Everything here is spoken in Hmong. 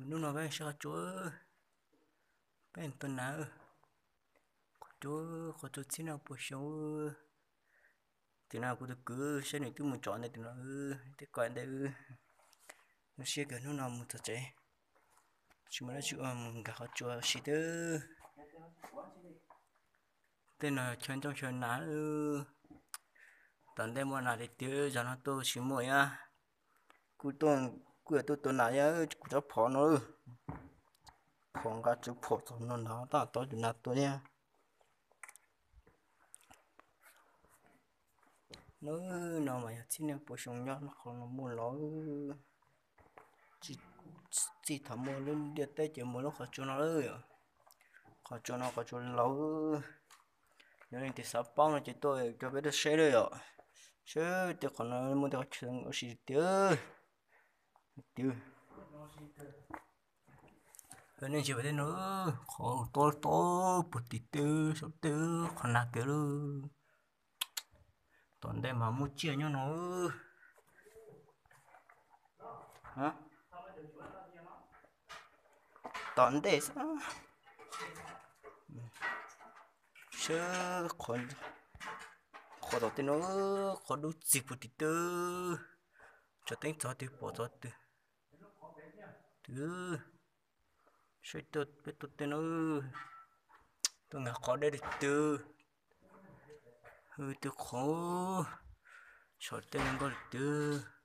Hnub no peb saib qhov tsua, peb tua nas, qhov tsua, qhov tsua txhib no puas xyoo. Tim no kuv tus kwv saib nws twb mus tsom ntawm tim no, tej ko ntawd. Zoo siab kawg hnub no mus txog tsev, tsis muaj dab tsi ua mus nkag qhov tsua si twb. Tej no chaw ncauj chaw nas, tom ntej muaj nas tiag tiag, zog no tuaj tsis muaj thiab. Kuj tuaj, kuj yog tuaj tua nas thiab, kuv tsob phom no, phom nqa tsuv phom txog no na, tab tom tus nas tua thiab. Hnub no mas yog txhib nees puas xyoo nyob qhov no muaj los, txij thaum muaj lub ntiaj teb ces muaj lub qhov tsua no lawm. Qhov tsua no qhov tsua laus, yog leej twg xav paub no ces tuaj coj peb tuaj saib lawm yom. Saib tej qhov no muaj tej qhov chaw ua si tiag tiag. Nej ntsia tej no, qhov tob tob puag tim teb saum tej qhov nas kiag lawm. Tom ntej mas muaj tsiaj nyob no. Tom ntej xwb, saib qhov tom tej no, qhov dub txig puag tim teb. Tso teeb txog twg pom txog twg. Twb saib peb tuaj tej no, tuaj nkag qhov deb twg twg, hwj twg qhov, saum tej zoo nkauj twg twg.